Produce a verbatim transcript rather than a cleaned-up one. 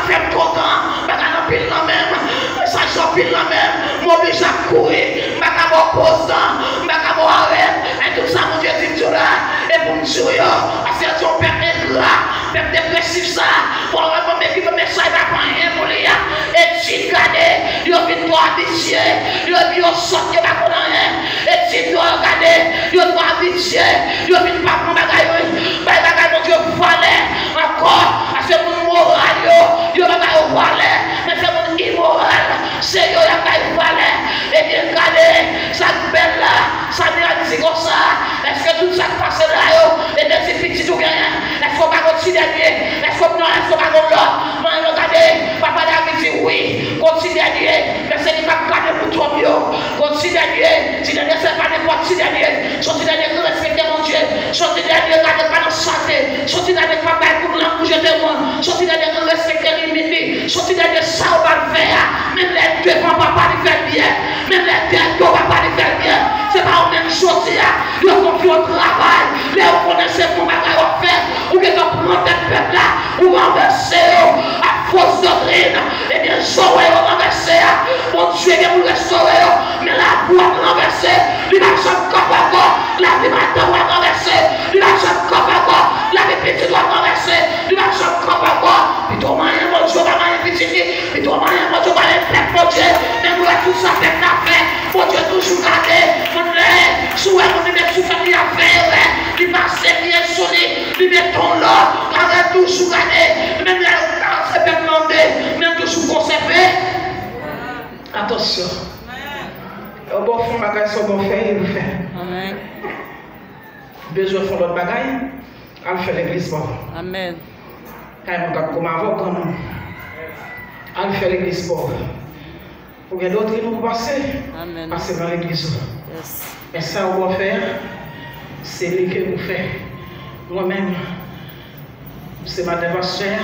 Fè m kontan, m pa ka nan pil nan men m. Sa jan pil nan men m, m oblije ap kouri. M pa ka ba w poz nan, m pa ka ba w arèt. E tout sa Bondye di m di w la, e pou m di w yo. Paske yo se yon pèp engra, pèp depresif sa. Fò w rekonèt ki mesaj la pa anyen pou li a. Etid, gade, yo vin twò abitye. Yo di yo sòt, yo pa konn anyen. Etid yo, gade, yo twò abitye. Yo vin pa pran bagay, bay bagay Bondye valè ankò. Paske moun moral yo, yo pa ba yo valè. Men se moun imoral, se yo y ap bay valè. Ebyen, gade, sa k bèl la, Samuel di konsa, èske tout sa k pase la yo, e de ti pitit ou genyen? Èske w pa gon ti dènye? Èske w, non, èske w pa gon lòt? Mwen, yo gade, papa David di, wi, gon ti dènye, men se li k ap gade pou twòp yo. Gon ti dènye, ti dènye se pa nenpòt ti dènye. Se yon ti dènye ki respekte Bondye. Se yon ti dènye gade pa nan sante. Se yon ti dènye k ap bay kout lang pou jete moun. Se yon ti dènye ki respekte limit li. Se yon ti dènye sa w pral fè a. Menm lè devan papa li fè l byen. Menm lè dèyè do papa li fè l byen. Se pa ou menm jodi a. Yo konfye w travay. Lè yo konnen se bon bagay w ap fè, ou gentan pran tèt pèp la, ou ranvèse yo ak fos doktrin. Ebyen, jan w wè yo ranvèse a, Bondye gen pou restore yo. Men lavi w ap ranvèse, li pa janm kanpe ankò. Lavi madanm w ap ranvèse, li pa janm kanpe ankò. Lavi pitit w ap ranvèse, li pa janm kanpe ankò. Pito manyen Bondye w pa manyen pitit li. Pito manyen Bondye, pa gen pèp Bondye. Men nou wè tout sa pèp la fè. Bondye toujou gade. Moun lè, si w wè moun li met sou tèt li ap fè erè, li pase pye sou li, li met yon lò, Papa toujou gade. Menm lè yo kase pèp nan de, men toujou konsève. Atansyon. Yo ba w fè yon bagay, se w ba w fè, e ou fè. Amèn. Bezwen fè yon lòt bagay, al fè legliz pa w. Amèn. Kay moun k ap kòm avè w, granmoun. Al fè legliz pa w. Ou gen doktrin ou pou pase, amèn, pase nan legliz ou. Yes. Men sa ou wè fè a, se li ke ou fè. Mwen menm, se maten pastè a,